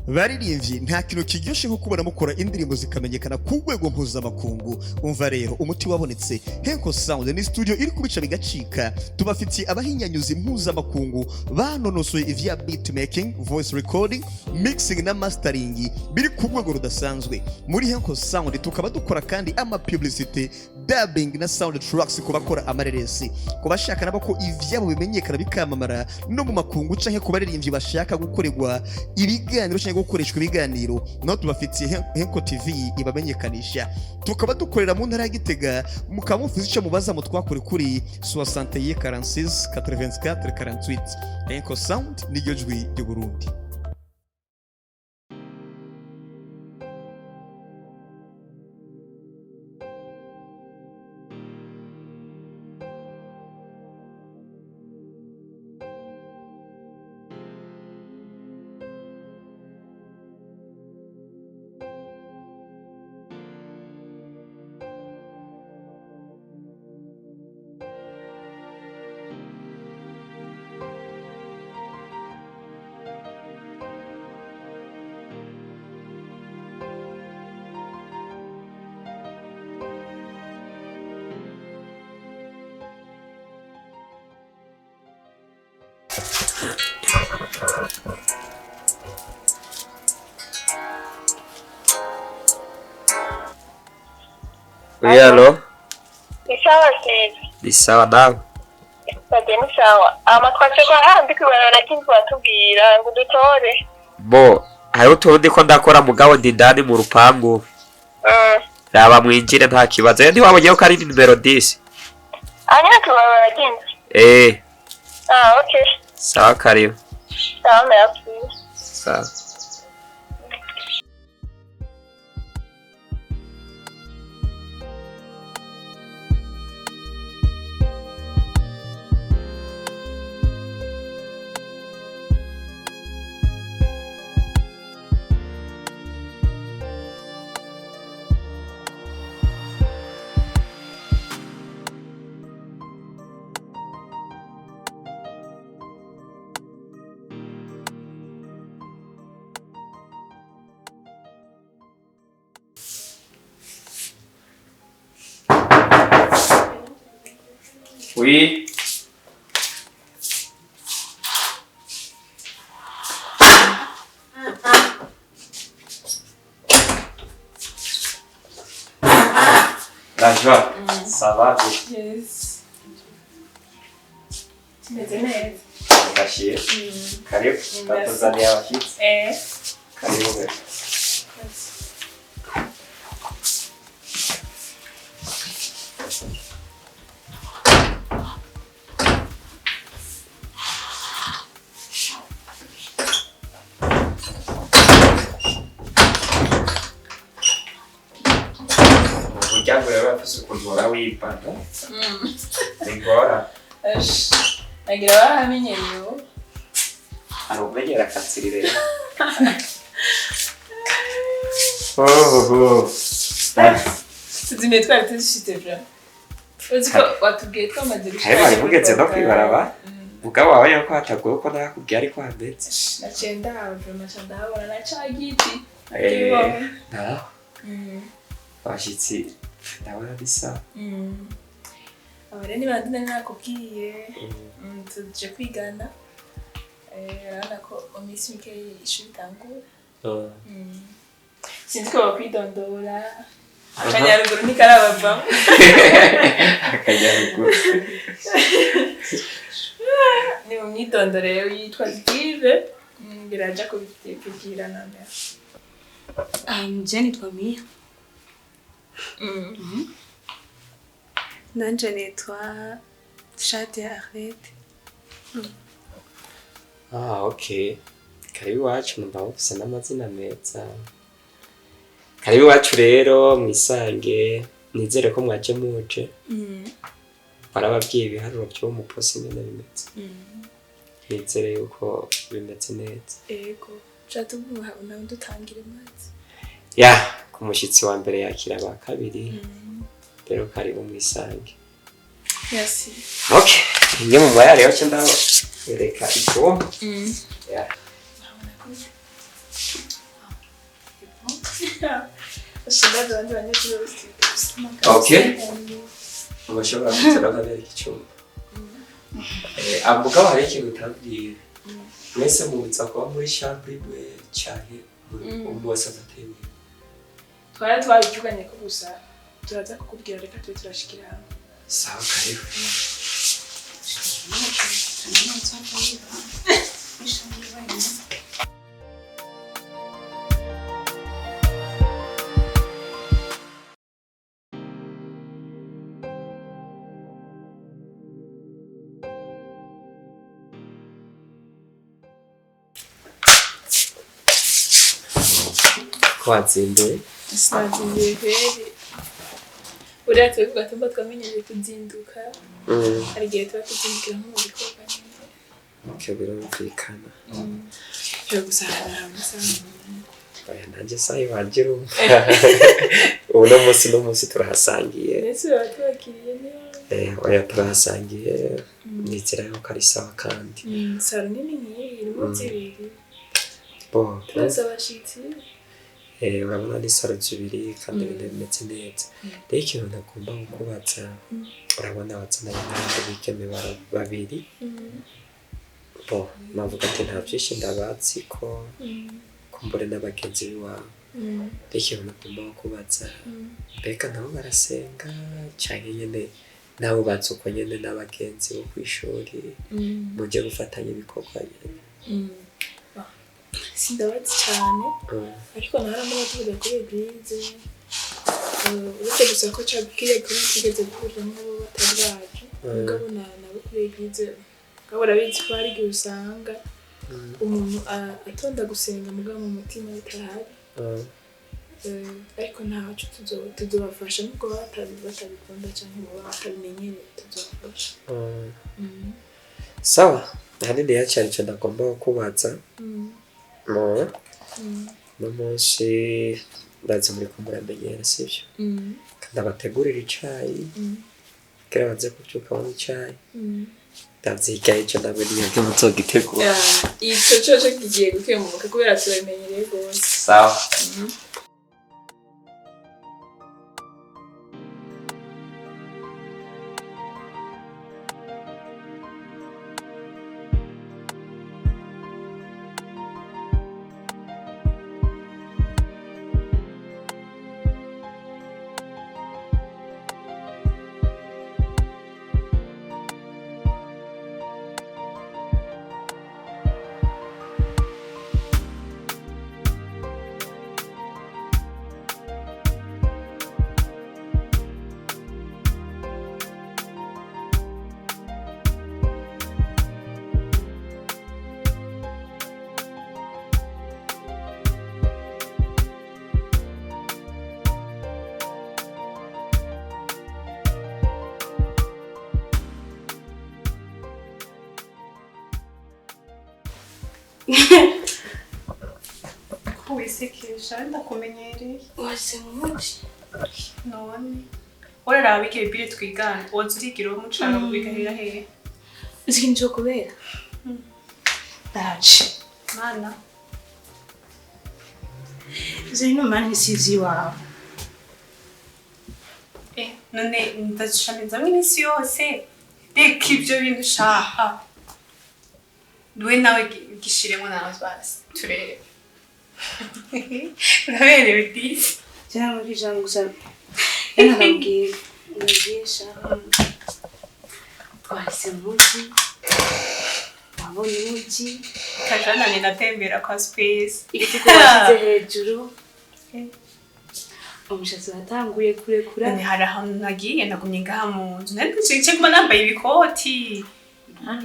Baririmbyi, nta kintu kiryoshye nko kubona mukora indirimbo zikamenyekana ku rwego mpuzamakungu. Umva rero, umuti wabonetse. Henko Sound ni studio iri kubica bigacika. Tubafitiye abahinyanyuzi mpuzamakungu banonosoye ivya beatmaking, voice recording, mixing na mastering biri ku rwego rudasanzwe. Muri Henko Sound tukaba dukora kandi ama publicity, dubbing na sound tracks ku bakora amareresi, ku bashaka nabo ko ivyabo bimenyekana bikamamara no mu makungu, canke ku baririmbyi bashaka gukorerwa ibiganiro canke gukoreshwa ibiganiro, naho tubafitiye Henko TV ibamenyekanisha. Tukaba dukorera mu ntara ya Gitega. Mukaba mufize ico mubaza, mutwakure kuri 61 46 84 48. Henko Sound niryo jwi ry'u Burundi. Oui, allô? Ni sawa Steve. Ni sawa nawe? Bagiye ni sawa. Amatwatse kwa handi kwibarabara lakini batubwira ngo dutore. Bo, hariho utundi ko ndakora mugabo ndi indani mu rupangu. Raba mwinjire nta kibazo. Rero ntiwabonye ko ari nimero 10. Anya kwibarabara ry'inzu. Eh, Ah, okay. sawa karibu. Sawa, merci. Sawa. Oui. La joie. Ça va? Yes. Tumeze neza. Ndashimye. Karibu. Batuzaniye abashyitsi. Eh. Karibu. Umuryango rero urafise ukuntu uhora wipana. Bigora. Ash. Nagira baramenyereye ubu. Hari umenyera akatsiri rero. Oh, oh. Tuzimiye twari tuzishyize bra. Uzi ko watubwiye twamaze gushaka. Hari bari mugeze no kwibaraba. Mugabo wawe yuko hatagoye ko nakubwiye ariko hameze. Naciye ndahaba vraiment nca ndahabona na ca giti. Eh, naho abashyitsi ndabona bisa. Aba rero ni bandi nari nakubwiye. Tuje kwigana. Urabona ko mu minsi mike ishuri itangura. Sinzi ko bakwidondora. Akanyaruguru ntikarabavamo. Akanyaruguru. Ni mu myidondoro yitwa Steve. Biraja kubibwira na mbere. Je nitwa Mia. Nanje nitwa Shadia Arlette. Ah, okay. Karibu iwacu, numva mufise n'amazina meza. Karibu iwacu rero mwisange, nizere ko mwaje muje. Barababwiye ibiharuro vy'uwo muposi ingene bimeze. Nizere yuko bimeze neza. Ego. Ca tuguha nawe dutangire mazi. Ya, ku mushyitsi wa mbere yakira aba kabiri. Rero karibu mwisange. Merci. Okay, imwe mu maya rero cyo ndabereka icyumba. Ya. Ushingaza abandi banyeshuri bose. Okay. Mubashobora kuza nkabereka icyumba. Mugabo hari ikintu utabwiye. Mwese muza kuba muri chambre imwe canke umwe wese afata imwe? Twari twabivuganye ko gusa turaza kukubwira, reka tube turashikira hamwe. Sawa, karibu. Ko watsindiye? Sinazinduye kweri. Uriya twe ku Gatumba twamenyereye kuzinduka. Hari igihe tuba tuzindukira nko mu bikorwa nyine. Okay, birumvikana. Ushobora gusa ahantu hamwe amasaha umunani. Oya, nanjye saha iwanje urumva. Ubu no munsi turahasangiye. Mbese baba tubakiriye neza. Oya, turahasangiye, nizera yuko ari sawa kandi. Saro nini nk'iyi irimo zibiri. Bo, Turaza abashitsi. Urabona ni saro zibiri kandi ibintu bimeze neza. Rero ikintu ntagomba kukubaza, urabona wazananye n'abandi bigeme babiri. Bo, navuga ati nta byinshi ndabazi ko kumbure n'abagenzi b'iwawe. Rero ikintu ntagomba kukubaza, mbega nabo barasenga canke nyene nabo bazi uko nyene n'abagenzi bo kw'ishuri muje gufatanya ibikorwa nyene? Sindabazi cyane, ariko naramubona tuvuga kuri église. Uretse gusa ko kiriya gikorwa tugeze guhuriramo bo batari baje, mugabo nabo kuri église, mugabo urabizi ko hari igihe usanga umuntu atonda gusenga mugabo mu mutima bitahari. Ariko ntaco tuzobafasha nubwo baba batabikunda canke baba batabimenyereye, tuzobafasha. Sawa, ahanini cyane icyo ndagomba kukubaza no no munsi ndazi muri ko muramenyera, sibyo? Kandi abategurira icayi kugira baze kuvyuka banywa icayi. Ndavyiga ico nawe niyo muzogitegura. Ico coco kigiye gukemuka kubera turabimenyereye rwose. Sawa. Ko wisekesha, ndakumenyereye. Wase mu muji. None uraraba bikiri bire twigana, woza urigira uwo mucanga bigahera hehe? Uzi ikintu co kubera? Ndaje. Mana. Ivyo bintu mani si ivy'iwawe. None ndazishamizamwo iminsi yose, reka ivyo bintu shaha we nawe gishiremo nawe basi turebe. Uraberewe disi. Cyangwa muri ijambo gusa nakabwira ndabwira shaha, twahise mu muji, wabonye umuji. Kajanane natembera kwa space. Igitugu washyize hejuru, umushatsi watanguye kurekura. None hari ahantu nagiye? Nagumye ngaha mu nzu, nari nce guma nambaye ibikoti.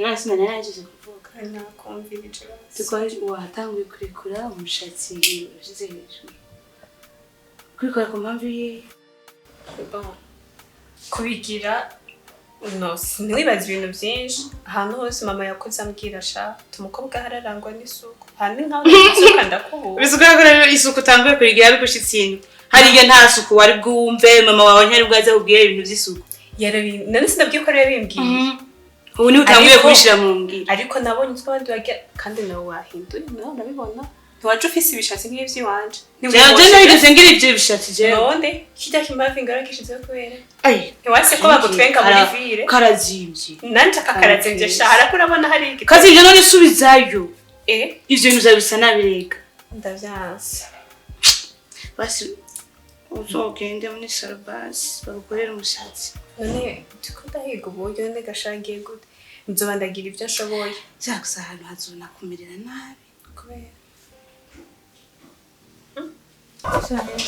Nasi narangije kuvuga. Nakumvirije basi. Tuko watanguye kurekura umushatsi washyize hejuru, kubikora ku mpamvu ye. Bon, kubigira no ntiwibaze ibintu byinshi. Ahantu hose mama yakoze ambwira sha umukobwa hararangwa n'isuku, ahandi nkaho isuka ndakubura. Bisigura ko rero isuku utanguye kurigira bigushitse ino, hari igihe nta suku wari bwumve, mama wawe ntiyari bwaze kubwira ibintu by'isuku. Yarabi none sinabwiye ko ariwe yabimbwiye. Ubu niwe utanguye Ariko- kubishira mu ngiro. Ariko nabonye utwo abandi bagira kandi nawe wahinduye, nawe urabibona. Ntiwaje ufise ibishatsi nk'ivy'iwanje. Jewe nabigeze ngira ivyo bishatsi jewe. None kirya kimavi ngarakishizeho kubera Ai, ntiwase ko bagutwenga muri ville. Karazimvye. Nanje akakarazimvye sha, harako urabona hari igiti. Kazimvye none subizayo. Eh, Ivyo bintu vyawe bisa nabi rega. Ndavyanse. Basi uzogende muri salon basi bagukorere umushatsi. None turiko ndahiga uburyo, none gashangiye gute? Nzoba ndagira ivyo nshoboye. Vyagusa ahantu hazona kumerera nabi. Kubera?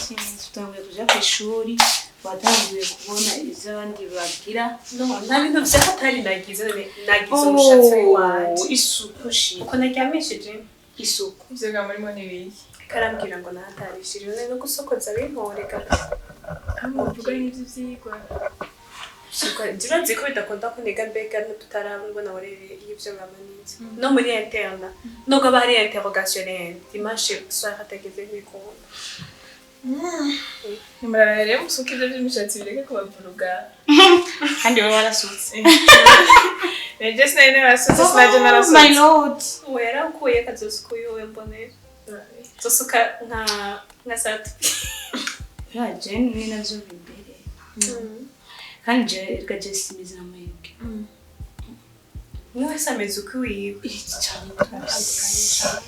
Sinzi, utanguye kuja kw'ishuri, watanguye kubona ivyo abandi bagira. No, nta bintu vyahatari nagize, none nagize umushatsi w'iwanje. Isuku shi. Uko naryamishije. Isuku. Ivyo ga murimo n'ibiki? Karambwira ngo nahatarishije, none no gusokoza bintoreka. Muvuga n'ivyo vyigwa. Urazi ko bidakunda ko niga mbega tutarabona warere y'ivyo bamanitse no muri interne, nubwo aba hari interrogation dimanche soir hatageze ntibikunda. Nimurara rero musuke ivyo vy'imishatsi bireke kubavuruga. Kandi wowe warasutse. Neje sinari narasutse, sinaje narasutse. My lord. Uwo yarakuye akazosuka uyu mbonera zosuka nka satu. Ya Jane ni navyo bimbere. Kandi je reka je simeze na mwebwe. Umwe wese ameze uko iwiwe. Iki cyane kabisa.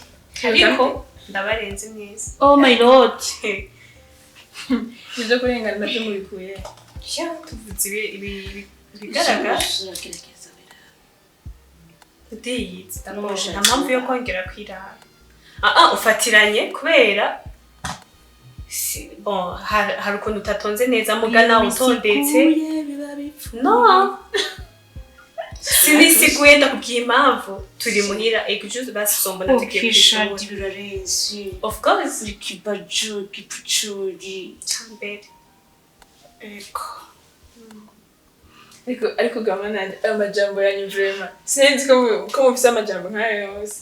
Ariko ndabarenze mwese. Oh my lord. Ivyo kurengana navyo mubikuye. Ya, tuvuze ibigaragara. Uragerageza wera. Ndiyizi. N'umushatsi. Nta mpamvu yo kongera kwirara. Ah, ufatiranye kubera bon, hari ukuntu utatonze neza mugana utondetse. Bisikuye, biba bipfuye. No, sinisiguye, ndakubwiye impamvu turi muhira ejo basisombona tugiye Ukishati kw'ishuri. birarenze. Of course. Ikibaju, ikipucuri. Cambere. Eko. Ariko gama nanje ayo majambo yanyu vraiment. Sinzi ko mufise amajambo nk'ayo yose.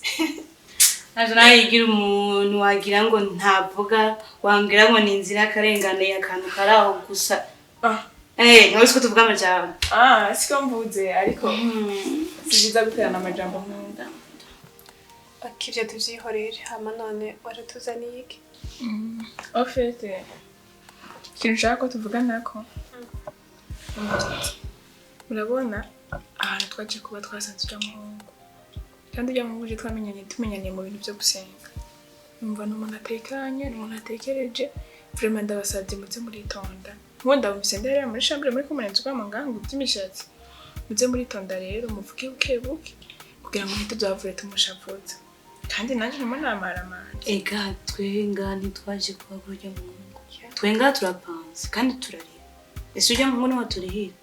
Ntaje nawe yigira umuntu wagira ngo ntavuga, wangira ngo ni inzira akarengane akantu kari aho gusa. Ah. Eh, ntawe ko tuvuga amajambo. Ah, siko mvuze, ariko si byiza guterana amajambo nkunda. Ivyo tuvyihorere, hama none waratuzaniye iki? Au fait, ikintu nshaka ko tuvuganako. Murabona ahantu twaje kuba twasanze urya muhungu. Kandi urya muhungu je twamenyanye, tumenyaniye mu bintu vyo gusenga. Numva ni umuntu atekanye, ni umuntu atekereje. Vraiment ndabasavye muze muritonda. Nkubu ndabumvise ndahera muri chambre muri kumurenza urwamo ngaho ngo ivy'imishatsi. Muze muritonda rero, muvuge buke buke kugira ngo ntituzohavure tumushavuza. Kandi nanje ndimo namaramanje. Ega twenga ntitwaje kuba kurya muhungu. Twenga turapanze kandi turarira. Ese urya muhungu niwe turihira?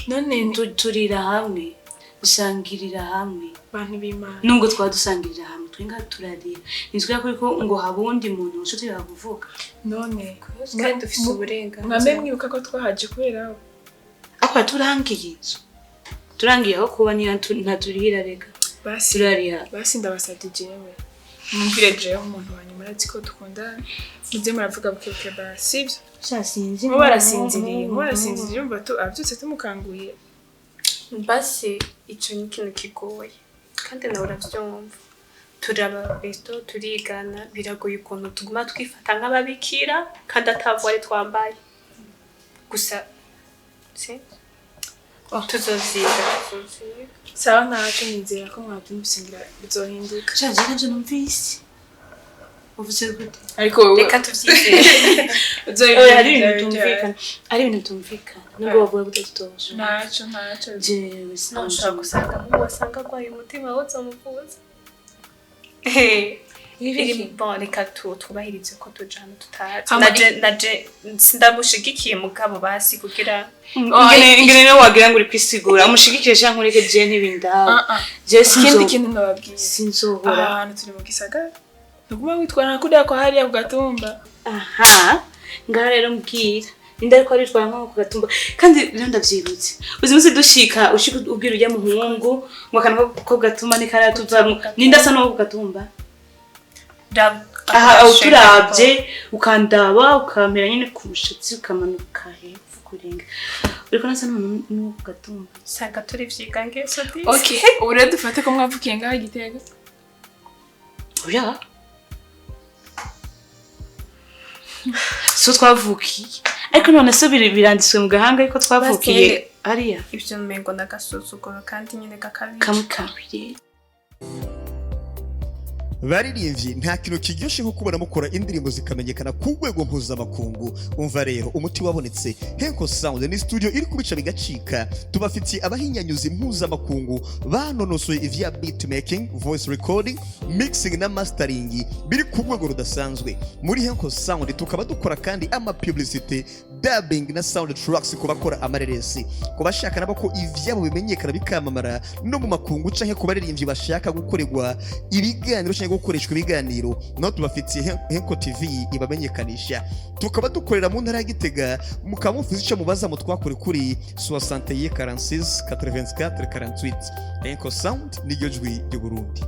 None Turira hamwe, dusangirira hamwe. Bantu b'Imana. Nubwo twaba dusangirira hamwe, twenga turarira. Nitwira kuri ko ngo habundi muntu ushuti yakuvuga. None Kandi dufise uburenganzira. Mwambe mwibuka ko twahaje kubera Akwa turangiye inzu. Turangiye aho kuba niyo ntaturihira reka. Basi Turariha. basi ndabasabye jewe. Mwumvire jewe umuntu wanyu, murazi ko dukundana. Muze muravuga buke buke basi, sivyo? Sha sinzi. Muba arasinziriye umva tu abyutse tumukanguye. Basi ico ni ikintu kigoye kandi nawe uravyumva, turi ababesto, turigana, biragoye ukuntu tuguma twifata nk'ababikira kandi ata voile twambaye gusa si tuzovyiga. Sawa, ntaco, nizera ko mwabyumvise, ngira bizohinduka. Sha je navyo numvise. Uvuze gute? Ariko wowe Reka tuvyizere. Oya, hari ibintu bitumvikana. Hari ibintu bitumvikana. Nubwo bavuga gute tutoje. Ntaco. Jewe No, ushobora gusanga nk'ubu wasanga arwaye umutima woza umuvuza. Ibiki? Bon, reka twubahirize ko tuja ahantu tutazi. Hama Naje sindamushigikiye mugabo basi kugira Ingene rero wagira ngo uri kwisigura umushigikire canke ureke, je ntibindaba. Ah, ah. Je Ikindi sinzo kintu nababwiye, sinzohora. aha hantu turi mu gisagara, ntuguma witwara nka kuriya kwa hariya ku gatumba. Aha ngaha rero mbwira ninde ariko aritwara nko ku gatumba? Kandi rero ndavyibutse, uzi musi dushika ushika ubwira urya muhungu ngo akantu ko gatumba ni kariya tuvamwo, ninde asa n'uwo ku gatumba? Aha aho turavye, ukandaba ukampera nyene ku mushatsi ukamanuka hepfo kurenga, uriko nasa n'umuntu n'uwo ku gatumba. Sanga turi vyiga ngeso disi. Okay, ubu rero dufate ko mwavukiye ngaho i Gitega. Oya. So twavukiye, ariko none se biranditswe mu gahanga ariko twavukiye Basi. Hariya. Ivyo umengo n'agasuzuguro kandi nyine gakabije. Kamwe kabiri. Baririmbyi, nta kintu kiryoshye nko kubona mukora indirimbo zikamenyekana ku rwego mpuzamakungu. Umva rero, umuti wabonetse. Henko Sound ni studio iri kubica bigacika. Tubafitiye abahinyanyuzi mpuzamakungu banonosoye ivya beatmaking, voice recording, mixing na mastering biri ku rwego rudasanzwe. Muri Henko Sound tukaba dukora kandi ama publicity, dubbing na sound tracks ku bakora amareresi, ku bashaka nabo ko ivyabo bimenyekana bikamamara no mu makungu, canke ku baririmbyi bashaka gukorerwa ibiganiro canke gukoreshwa ibiganiro, naho tubafitiye Henko TV ibamenyekanisha. Tukaba dukorera mu ntara ya Gitega. Mukaba mufize ico mubaza, mutwakure kuri 61 46 84 48. Henko Sound niryo jwi ry'Uburundi.